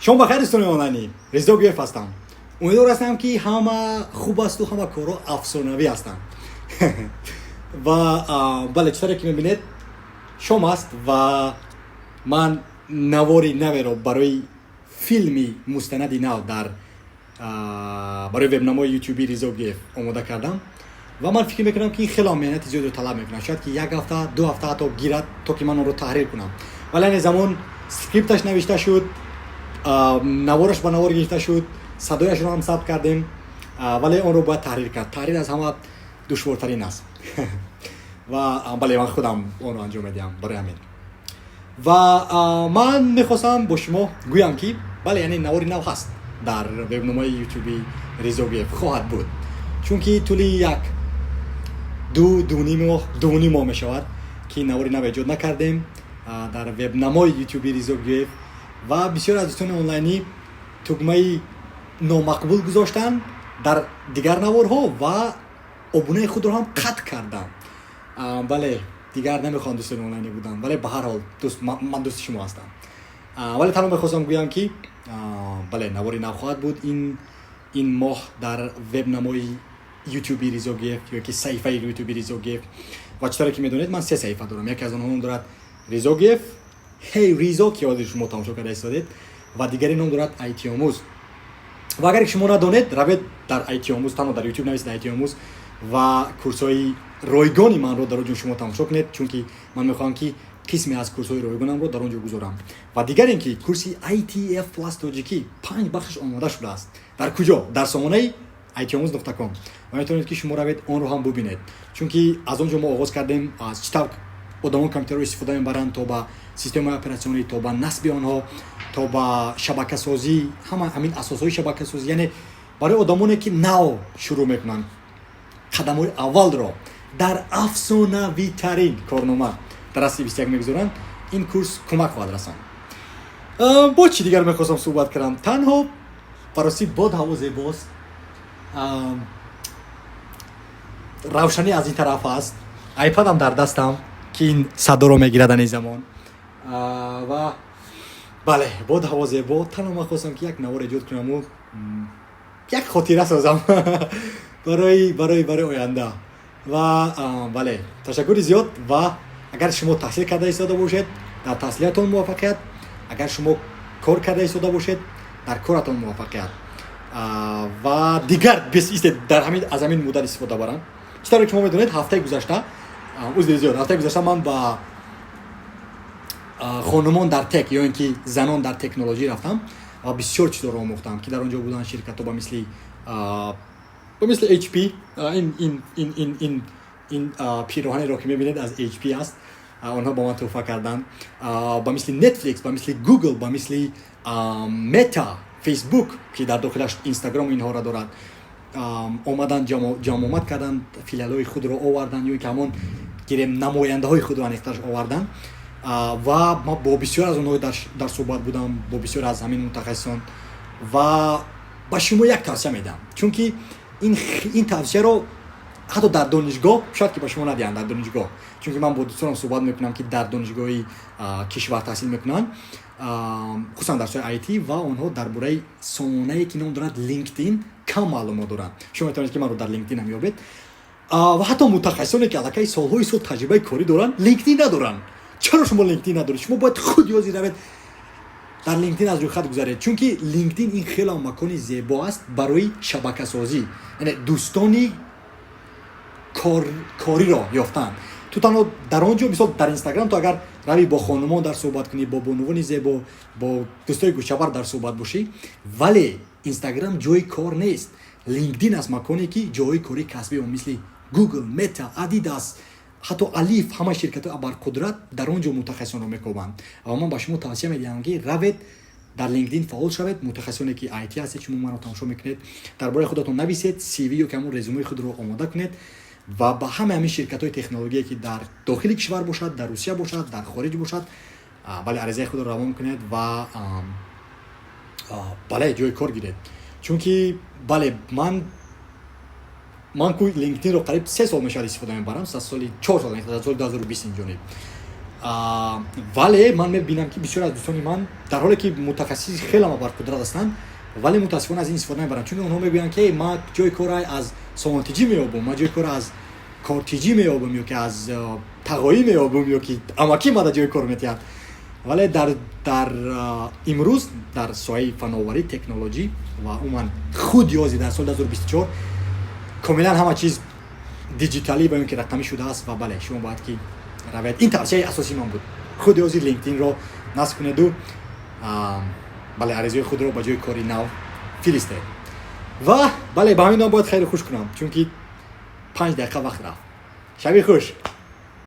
Шом бахайр, дӯстони онлайнӣ! Ризо Гуев ҳастам. Умедвор ҳастам, ки ҳама хуб асту ҳама корҳо афсонавӣ ҳастанд. Ва бале, чӣ тавре ки мебинед, шом аст ва ман навори наверо барои филми мустанади нав дар барои вебнамои ютуби Ризо Гуев омода кардам. Ва ман фикр мекунам, ки ин хеле меҳнати зиёдро талаб мекунад. Шояд ки як ҳафта, 2 ҳафта ҳатто гирад, то ки ман онро таҳрир кунам. Вале ане замон скрипташ навишта шуд, навораш ба навор гирифта шуд, садояшро ҳам сабт кардем, вале онро бояд таҳрир кард. Таҳрир аз ҳама душвортарин аст ва бале, ман худам онро анҷом медиҳам. Барои ҳамин ва ман мехостам бо шумо гӯям, ки бале, яъне навори нав ҳаст дар вебномаи ютуби Ризо Гуев хоҳад буд, чунки тӯли як ду дуним моҳ, 2.5 моҳ мешавад, ки навори нав эҷод накардем дар вебнамои ютуби Ризо Гуев. Ва бисёре аз дӯстони онлайнӣ тугмаи номақбул гузоштанд дар дигар наворҳо ва обунаи худро ҳам қатъ карданд. Бале, дигар намехоҳам дӯстони онлайнӣ будан, вале ба ҳар ҳол ман дӯсти шумо ҳастам. Вале танҳо мехостам гӯям, ки бале, навори нав хоҳад буд ин моҳ дар вебнамои ютуби Ризо Гуев ё ки саҳифаи ютуби Ризо Гуев. Ва чӣ тавре ки медонед, ман се саҳифа дорам. Яке аз онҳо ном дорад Ризо Гуев, Ҳей Ризо, ки ҳозир шумо тамошо карда истодед, ва дигаре ном дорад Айтиомӯз. Ва агар шумо надонед, равед дар Айтиомӯз, танҳо дар Ютуб нависед Айтиомӯз ва курсҳои ройгони манро дар он ҷо шумо тамошо кунед, чунки ман мехоҳам, ки қисме аз курсҳои ройгонамро дар он ҷо гузорам. Ва дигар ин ки курси ITF Plus тоҷикӣ панҷ бахшаш омода шудааст. Дар куҷо? Дар сомонаи айтиомӯз.ком. Ва метавонед, ки шумо равед, онро ҳам бубинед, чунки аз он ҷо мо оғоз кардем, аз чӣ тавр одамон компютерро истифода мебаранд, то ба системаи оператсионӣ, то ба насби онҳо, то ба шабакасозӣ, ҳама ҳамин асосҳои шабакасозӣ. Яъне барои одамоне, ки нав шурӯъ мекунанд, қадамҳои аввалро дар афсонавитарин корнома дар асри 21 мегузоранд, ин курс кӯмак хоҳад расонд. Бо чӣ дигар мехостам суҳбат кардам? Танҳо барости бод ҳаво зебост, равшанӣ аз ин тараф аст, айпадам дар дастам, ки ин садоро мегирад ани замон. Ва бале, бод ҳаво зебо. Танҳо ман хостам, ки як навор эҷод кунаму як хотира созам барои оянда. Ва бале, ташаккури зиёд. Ва агар шумо таҳсил карда истода бошед, дар таҳсилиятон муваффақият, агар шумо кор карда истода бошед, дар коратон муваффақият. Ва дигар дар ҳамин аз ҳамин муддат истифода барам. Чӣ тавре ки шумо медонед, ҳафтаи гузашта, узри зиёд, ҳафтаи гузашта ман ба хонумон дар tech ё ин ки занон дар технологӣ рафтам ва бисёр чизоро омӯхтам, ки дар он ҷо буданд ширкатҳо ба мисли HP. Ин пироҳанеро, ки мебинед, аз HP аст, онҳо ба ман тӯҳфа карданд. Ба мисли Netflix, ба мисли Google, ба мисли Meta, Facebook, ки дар дохилаш Instagram инҳоро дорад, омадан, ҷамъомад карданд, филиалҳои худро оварданд ё ки ҳамон гирем намояндаҳои худро, аниқтараш, оварданд. Ва ман бо бисёр аз онҳо дар суҳбат будам, бо бисёр аз ҳамин мутахассисон. Ва ба шумо як тавсия медиҳам, чунки ин тавсияро ҳатто дар донишгоҳ шояд ки ба шумо надиҳанд дар донишгоҳ, чунки ман бо дӯстонам суҳбат мекунам, ки дар донишгоҳи кишвар таҳсил мекунанд, хусусан дар соҳаи IT, ва онҳо дар бораи сомонае, ки ном дорад LinkedIn, кам маълумот доранд. Шумо метавонед, ки манро дар LinkedIn ҳам ёбед. Ва ҳатто мутахассисоне, ки аллакай солҳои сол таҷрибаи корӣ доранд, LinkedIn надоранд. Чаро шумо LinkedIn надоред? Шумо бояд худ ёзи равед, дар LinkedIn аз рӯйхат гузаред, чунки LinkedIn ин хеле макони зебо аст барои шабакасозӣ, яъне дӯстони кориро ёфтан. Ту танҳо дар он ҷо, мисол, дар Инстаграм ту агар рави, бо хонумон дар суҳбат кунӣ, бо бонувони зебо, бо дӯстои гӯшавар дар суҳбат бошӣ, вале Инстаграм ҷои кор нест. LinkedIn аст маконе, ки ҷоҳои кории касбӣ мисли Google, Meta, Adidas, ҳатто Алиф, ҳама ширкатҳои абарқудрат дар он ҷо мутахассисонро мекобанд. Ва ман ба шумо тавсия медиҳам, ки равед, дар LinkedIn фаъол шавед. Мутахассисоне, ки IT ҳастед, шумо маро тамошо мекунед, дар бораи худатон нависед, CV ё ки ҳамон резюмеи худро омода кунед ва ба ҳамаи ҳамин ширкатҳои технологие, ки дар дохили кишвар бошад, дар Русия бошад, дар хориҷ бошад, бале, аризаи худро равон кунед ва бале, ҷои кор гиред. Чунки бале, ман ку LinkedIn-ро қариб 3 сол мешавад истифода мебарам, аз соли 4 сол, аз соли 2020 инҷониб. Вале ман мебинам, ки бисёр аз дӯстони ман, дар ҳоле ки мутахассиси хеле барқудрат ҳастанд, вале мутаассифона аз ин истифода мебаранд, чунки онҳо мегӯянд, ки ман ҷои кора аз Сомонтиҷӣ меёбам, ман ҷои кора аз Кортиҷӣ меёбам ё ки аз Тағоӣ меёбам, ё ки амакӣ мада ҷои кор метиҳад. Вале дар имрӯз дар соҳаи фановарӣ, технологӣ ва умуман худ ёзи дар соли 2024 комилан ҳама чиз диҷиталӣ ва ё ки рақамӣ шудааст. Ва бале, шумо бояд ки равед. Ин тавсияи асосии ман буд: худи ҳозир LinkedIn-ро насб кунеду, бале, аризаи худро ба ҷои кори нав фиристед. Ва бале, ба ҳамин ном бояд хайру хуш кунам, чунки 5 дақиқа вақт рафт. Шаби хуш.